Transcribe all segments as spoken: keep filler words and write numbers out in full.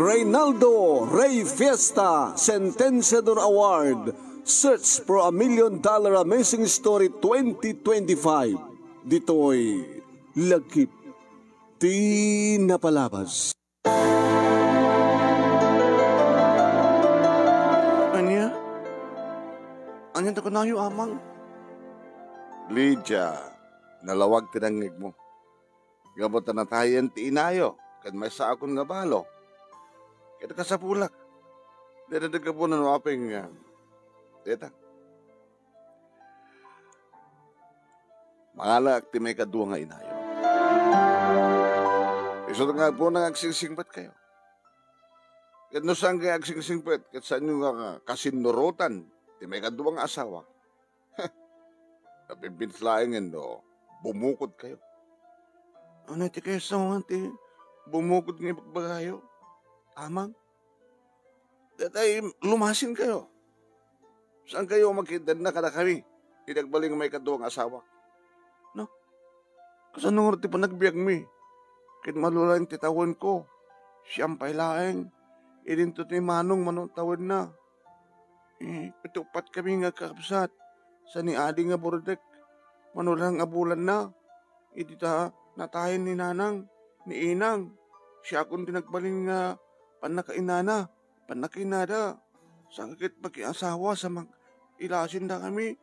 Reynaldo Rey Fiesta Sentenciador Award, Search for a Million Dollar Amazing Story twenty twenty-five. Ditoy lagip ti napalabas. Ania? Ania ti kunayo, Amang? Lydia, nalawag ti nangngegmo. Gapu ta natayen ti inayo ken maysaakon nga balo. Ket kasapulak. Dayta ti gapu no apay nga, dayta. Mangalaak ti maikadua nga inayo. Isu nga agpuna nga agsingsingpetkayo. Ket no saan nga agsingsingpet, ket saanyo nga kasinnurotan ti maikadua nga asawa, napimpins laengen no bumukodkayo. Ania ti kaisawan ti bumukod nga ibagbagayo, Amang? Daytay lumasinkayo. Saankayo makitadna kadakami idi agbalin nga maikadua nga asawa? No? Kasano ngarud ti panagbiagmi? Ket malulaeng ti tawenko, siam pay laeng. Idinto ti manong mano tawenna. Eh, ket uppat kami nga agkakabsat. Sa ni Adi nga burdek, mano laeng a bulanna. Idi ta natayen ni nanang, ni inang, siakon ti nagbalin nga pannakainana, pannakainada. Saan ket makiasawa sa mag-ilasin dakami.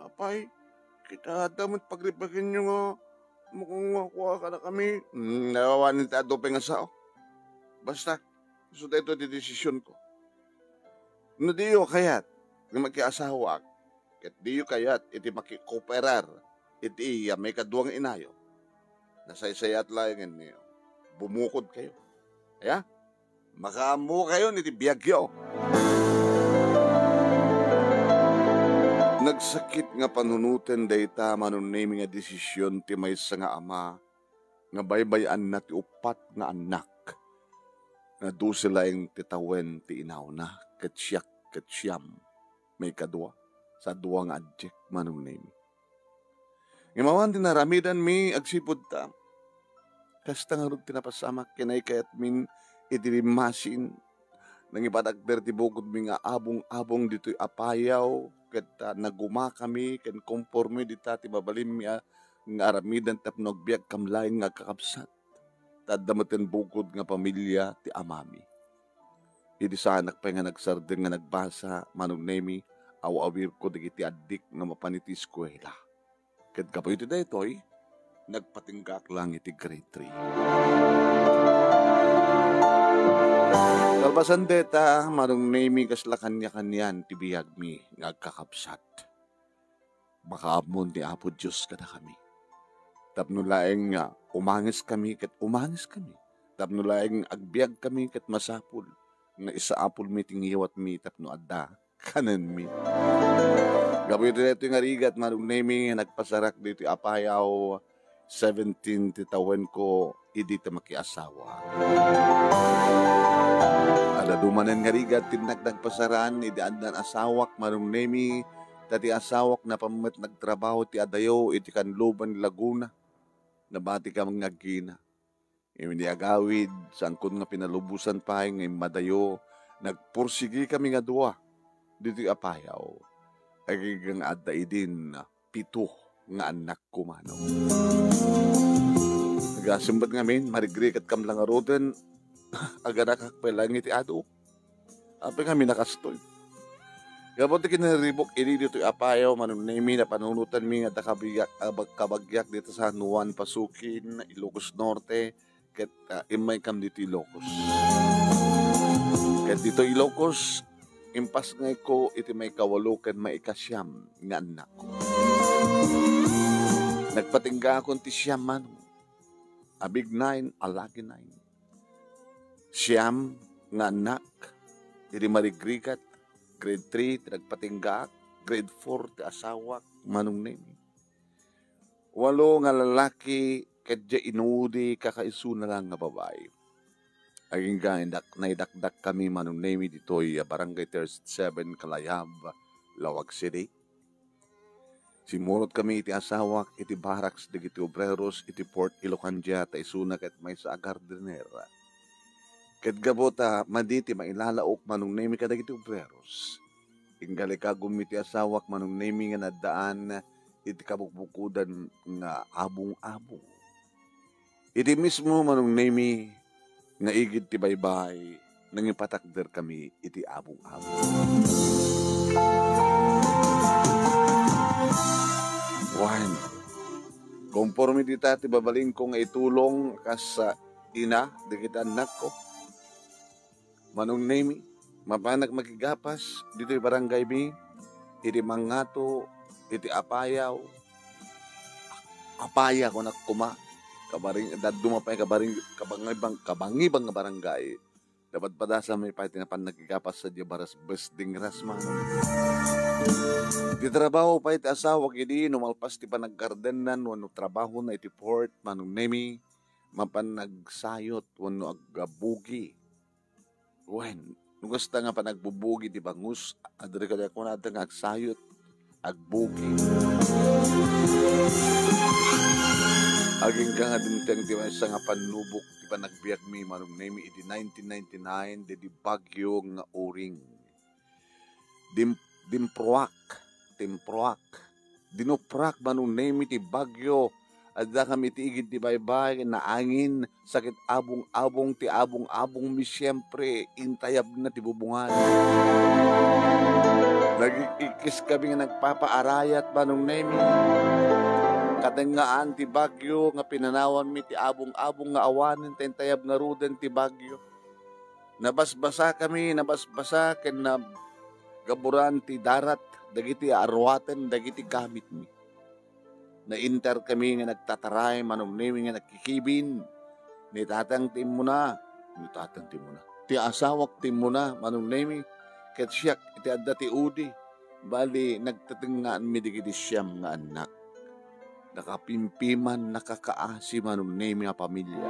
Apay, ket adda met pagripakenyo nga makungakua kadakami. Hmm, nawawanen ti adu pay nga sao. Basta, isu daytoy ti desisionko. No diyo kayat nga makiasawaak, ket diyo kayat iti makikoperar iti iya maikadua nga inayo, nasaysayat laengen nga bumukodkayo. Aya? Makaammokayon iti biagyo. Nagsakit nga panunoten dayta, Manong Nemy, nga desision ti maysa nga ama nga baybay-anna ti uppat nga annak, nga dose laeng ti tawen ti inawna, ket siak ket siam maikadua sa dua nga adiak, Manong Nemy. Ngem awan ti naaramidanmi agsipud ta, kasta ngarud ti napasamak ken naikayatmin iti bimmasin. Nangipadakder ti bukodmi nga abong-abong ditoy a payaw, ket, ah, nagumakami ken komporme dita ti mabalinmi a nga aramidan tapno agbiagkam laeng nga agkakabsat. Ta adda met ken bukod nga pamilia ti amami. Idi saanak pay nga nagsardeng nga nagbasa, Manong Nemy, aw-awirko dagiti addik nga mapan iti eskuela. Ket gapu iti daytoy, nagpatinggaak laeng iti grade three. Kalpasan dayta, Manong Nemy, kasla kaniakanian ti biagmi nga agkakabsat. Makaammon ni Apo Dios kadakami. Tapno laeng nga umangiskami ket umangiskami. Tapno laeng agbiagkami ket masapul nga isaapulmi ti ngiwatmi tapno adda kanenmi. Gapu iti daytoy nga rigat, Manong Nemy, nga nagpasarak ditoy a payaw, seventeen ti tawenko idi ta makiasawa. Adda dumanen nga rigat ti innak nagpasaran idi addan asawak, Manong Nemy, ta ti asawak napan met nagtrabaho ti adayo iti Canloban, Laguna. Nabatikam nga agina. Idi agawid, saankon nga pinalubosan pay nga immadayo, nagpursigikami nga dua ditoy a payaw. Agingga nga adda idin pito nga annakko, Manong. Agasem met ngamin, marigrigatkam la ngaruden, aganakak pay laeng iti adu. Apay ngamin a kastoy? Gapu ti kinaribuk idi ditoy a payaw, Manong Nemy, napanunotanmi nga adda kabiag-, abag-, kabagiak dita San Juan, Pasukin, Ilocos Norte, ket, ah, immaykam ditoy Ilocos. Ket ditoy Ilocos, impasngayko iti maikawalo ken maikasiam nga annakko. Nagpatinggaakon ti siam, Manong. A big nine, a lucky nine. Siam nga annak, idi marigrigat, grade three ti nagpatinggaak, grade four ti asawak, Manong Nemy. Walo nga lalaki, ket diay inudi, kakaisuna lang nga babai. Agingga indak-, naidakdakkami, Manong Nemy, ditoy a Barangay thirty-seven, Kalayab, Laoag City. Simmurotkami iti asawak iti barracks dagiti obreros iti Port Ilocandia ta isuna ket maysa a gardener. Ket gapu ta madi ti mailalaok Manong Nemi kadagiti obreros, inggalikagonmi ti asawak Manong Nemi nga naaddaan iti kabukbukodan nga abong-abong. Iti mismo Manong Nemi nga igid ti baybay, nangipatakderkami iti abong-abong. Wen, konforme dita ti babalinko nga itulong kas, ah, ina dagiti annakko. Manong Nemi, mapanak makigapas ditoy barangaymi, iti Mangato, iti Apayao. Apaya, kunak koma. Kabaring-, dadduma pay kabaring-, kabangibang, kabangibang nga barangay. Dapat padasanmi pay ti napan nakigapas sadiay Barasbes, Dingras, Manong. Ti trabaho pay ti asawak idi no malpas ti panaggardennan wenno trabahona iti port, Manong Nemi, mapan nagsayot wenno agbugi. Wen, no kasta nga panagbubugi ti bangus, adda kadi kunada nga agsayot, agbugi. Agingga nga dimteng ti maysa nga pannubok ti panagbiagmi Manong Nemi idi nineteen ninety-nine, didi Baguio nga Oring. Dim-, dimpruak, timpruak. Dinuprak Manong Nemi ti Baguio. Addakami iti igid ti baybay, naangin, sakit abong-abong ti abong-abongmi, siempre, intayabna ti bubungan. Nagik-ikkis kami nga nagpapaarayat Manong Nemi. Katengngaan ti Baguio nga pinanawanmi ti abong-abong nga awanen ta intayab ngaruden ti Baguio. Nabasbasakami, nabasbasa ken nagaburan ti darat dagiti aruaten dagiti gamitmi. Nainterkami nga nagtataray Manong Nemi nga nagkikibin. Ni tatang ti immuna, ni tatang ti immuna. Ti asawak ti immuna, Manong Nemi, ket siak iti adda ti udi. Bali, nagtatengngaanmi dagiti siam nga annak. Nakapimpiman, nakakaasi Manong Nemi a pamilia.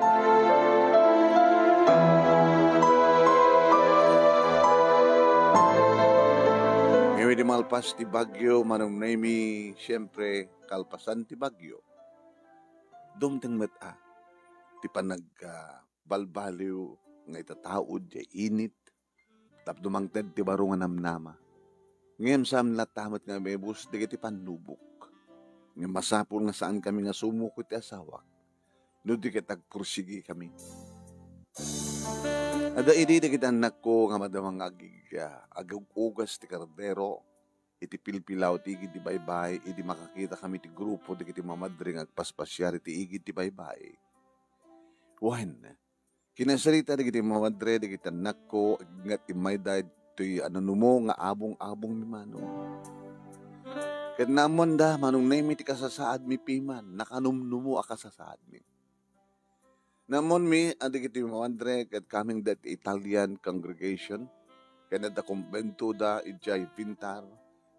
Ngem idi malpas ti bagyo, Manong Nemi, siempre, kalpasan ti bagyo, dumteng met a ti panag-, ah, balbaliw nga itataud diay init tapno mangted ti baro nga namnama. Ngem saan latta met nga maibus dagiti pannubok. Ngem masapul nga saankami nga sumuko iti asawak, no di ket agpursigikami. Adda idi dagiti annakko nga madama nga agig-, agug-ugas ti kardero iti pilpilaw ti igid ti baybay idi makakitakami ti grupo dagiti mamadre nga agpaspasiar iti igid ti baybay. Wen, kinasarita dagiti mamadre dagiti annakko nga immayda ditoy a nanumo nga abong-abongmi, Manong. Ket naammoanda, Manong Nemi, ti kasasaadmi piman, nakanumnumo a kasasaadmi. Naammonmi a dagiti mamadre ket kameng da iti Italian congregation, ken adda kumbentoda idiay Vintar.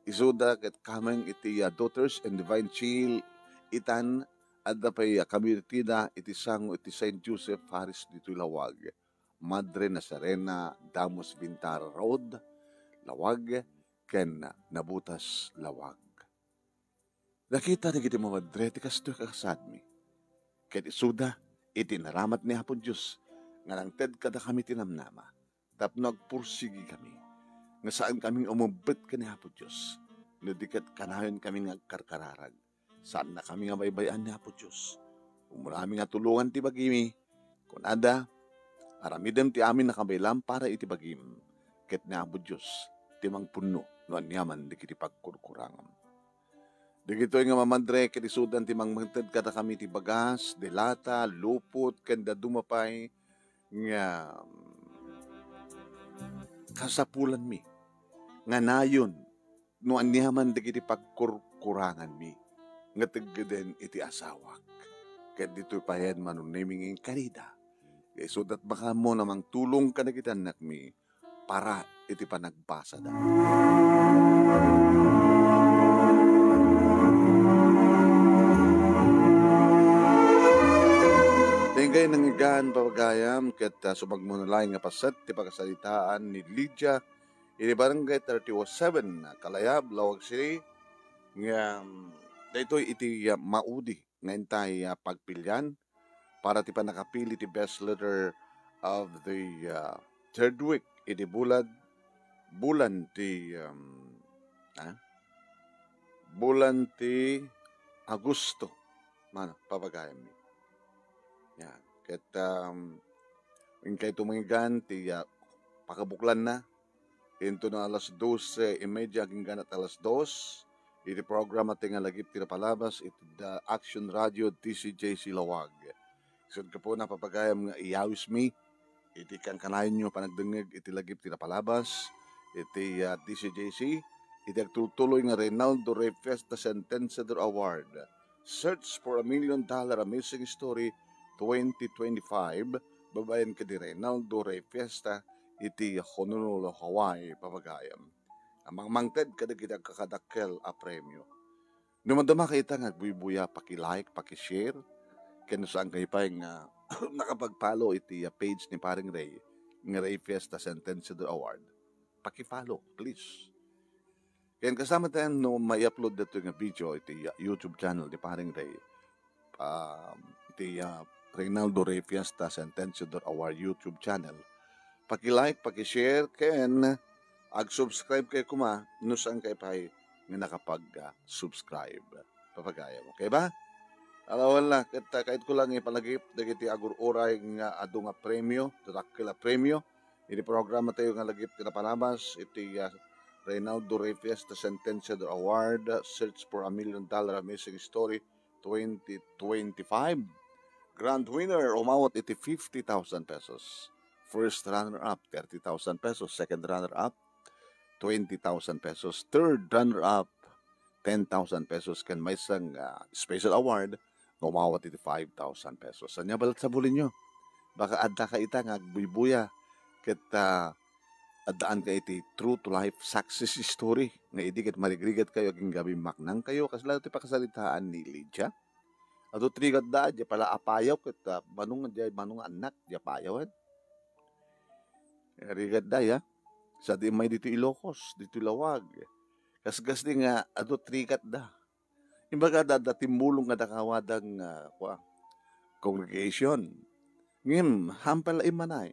Isuda ket kameng iti, ah, Daughters in Divine Chill itan. Adda pay a community da iti sango iti Saint Joseph Parish ditoy Laoag, Madre Nazarena, Damus Vintar Road, Laoag, ken Nabutas, Laoag. Nakita dagiti mamadre ti kastoy a kasasaadmi. Ket isuda, iti naramat ni Apo Dios, nga nangted kadakami ti namnama, tapno agpursigikami, nga saankami nga umebbet ken ni Apo Dios, no di ket kanayonkami nga agkarkararag. Saannakami nga baybay-an ni Apo Dios. Umunami nga tulongan ti bagimi. Kunada, aramidem ti amin a kabaelan para iti bagim, ket ni Apo Dios ti mangpunno no aniaman dagiti pagkurkurangam. Dagitoy nga mamadre ket isudan ti mangmangted kadakami ti bagas, delata, lupot, ken dadduma pay nga kasapulanmi nga nayon no aniaman dagiti pagkurkuranganmi nga teggeden iti asawak. Ket ditoy payen, Manong Nemi, nga inkarida, nga isudat makaammo a mangtulong kadagiti annakmi para iti panagbasada. Dengay nangigan, pagayam, ket, ah, sumagmamano laeng nga paset ti pakasaritaan ni Lydia iti Barangay thirty-seven, Kalayab, Laoag City, nga, mm, Daytoy iti, ah, maudi nga intay, ah, pagpilian para ti pannakapili ti best letter of the, ah, third week iti bulan, bulan ti, um, ah, bulan ti Agosto. Mano, papagayammi. Yan. Ket, um, inkay tuminggan ti, ah, pakabuklanna. Intono alas dose y media agingga alas dos, iti programa ti nga lagip ti napalabas iti da Action Radio D C J C Lawag. Isut' gapuna, papagayam, nga iyawismi iti kankanayon yo panagdengngeg iti lagip ti napalabas iti, ah, D C J C, iti agtultuloy nga Reynaldo Rey Fiesta Sentenciador Award, Search for a Million Dollar Amazing Story twenty twenty-five, babaen ken ni Reynaldo Rey Fiesta iti Honolulu, Hawaii, papagayam. Mangmangted kadagiti agkakadakkel a premio. No madama ka ita nga agbuybuya, paki-like, paki-share, ken no saan kayo pay nga nakapag-follow iti, ah, page ni Paring Rey, nga Rey Fiesta Sentenciador Award, paki-follow, please. Ken kasama tayo no mai-upload dito nga video iti, ah, YouTube channel ni Paring Rey, um, iti, ah, Reynaldo Rey Fiesta Sentenciador Award YouTube channel. Paki-like, paki-share, ken ag-subscribe kayo kuma no saan kayo pay nga nakapag, ah, subscribe. Papagayam, okay ba? Ala, wala. Ket, ah, kayat ko lang ipalagip dagiti agur-uray nga adu nga premio, dadakkel a premio. Iti programa tayo nga lagip ti napalabas, iti, ah, Reynaldo Rey Fiesta Sentenciador Award, Search for a Million Dollar Amazing Story twenty twenty-five. Grand winner, umawat iti fifty thousand pesos. First runner-up, thirty thousand pesos. Second runner-up, twenty thousand pesos. Third runner-up, ten thousand pesos. Ken maysa nga special award, nga umawat iti five thousand pesos. Ania balet, sabulinyo? Baka adda ka ita nga agbuybuya ket, ah, addaan ka iti true to life success story nga idi ket marigrigat kayo agingga bimmaknang kayo, kasla ti pakasaritaan ni Lydia. Adu ti rigatda, diay pala apayaw ket, ah, mano nga diay, mano nga annak, diay apayawan. Rigatda, ya. Sa di may dito Ilocos, dito Lawag. Kaskas di nga, adu ti rigatda. Imbaga, adda timmulong nga dakawadang, ah, kua, congregation. Ngem, hampal la immanay.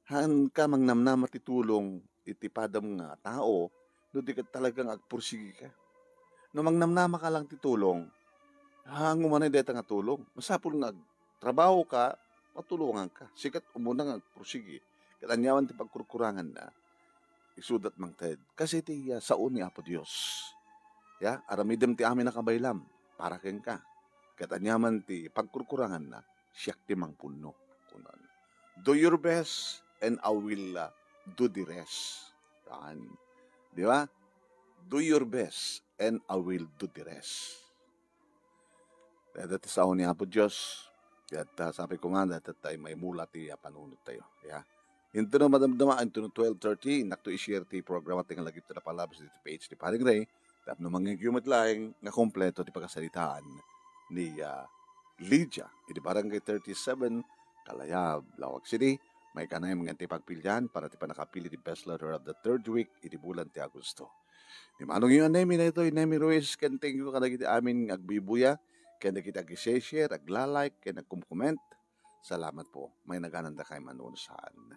Haanka mangnamnama ti tulong iti padam nga tao no di ket talaga nga agpursigi ka. No mangnamnama ka lang ti tulong, haanka manay dayta nga tulong. Masapul nga agtrabaho ka, matulongan ka. Sika ti umuna nga agpursigi. Ket aniaman ti pagkurkuranganna, isuda ti mangted. Kas iti, ah, sao ni Apo Dios. Ya, aramidem ti amin a kabaylam para kenka. Ket aniaman ti pagkurkuranganna, siak ti mangpunno. Kunan, "Do your best and I will, uh, do the rest." Yan. Di ba? "Do your best and I will do the rest." Dayta ti sao ni Apo Dios. Ket, ah, sabi ko nga, dayta tay maimula ti, ah, panunot tayo. Ya. Intono madamdama, intono twelve thirty, innak to i-share ti programa ti nga lagip ti napalabas iti page ni Paring Rey. Tapno mangngegyo met laeng nga kompleto ti pakasaritaan ni, ah, Lydia iti Barangay thirty-seven, Kalayab, Laoag City. Maikanayon nga ti pagpilian para ti pannakapili ti best letter of the third week iti bulan ti Agosto. Ni manongyo a Nemi daytoy, Nemi Ruiz, ken thank you kadagiti amin nga agbuybuya, ken dagiti ag-share, agla-like, ken agkom-comment. Salamat po. Mainaganandakay man no saan.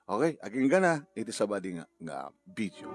Okay, aginggana iti sabali nga, nga video.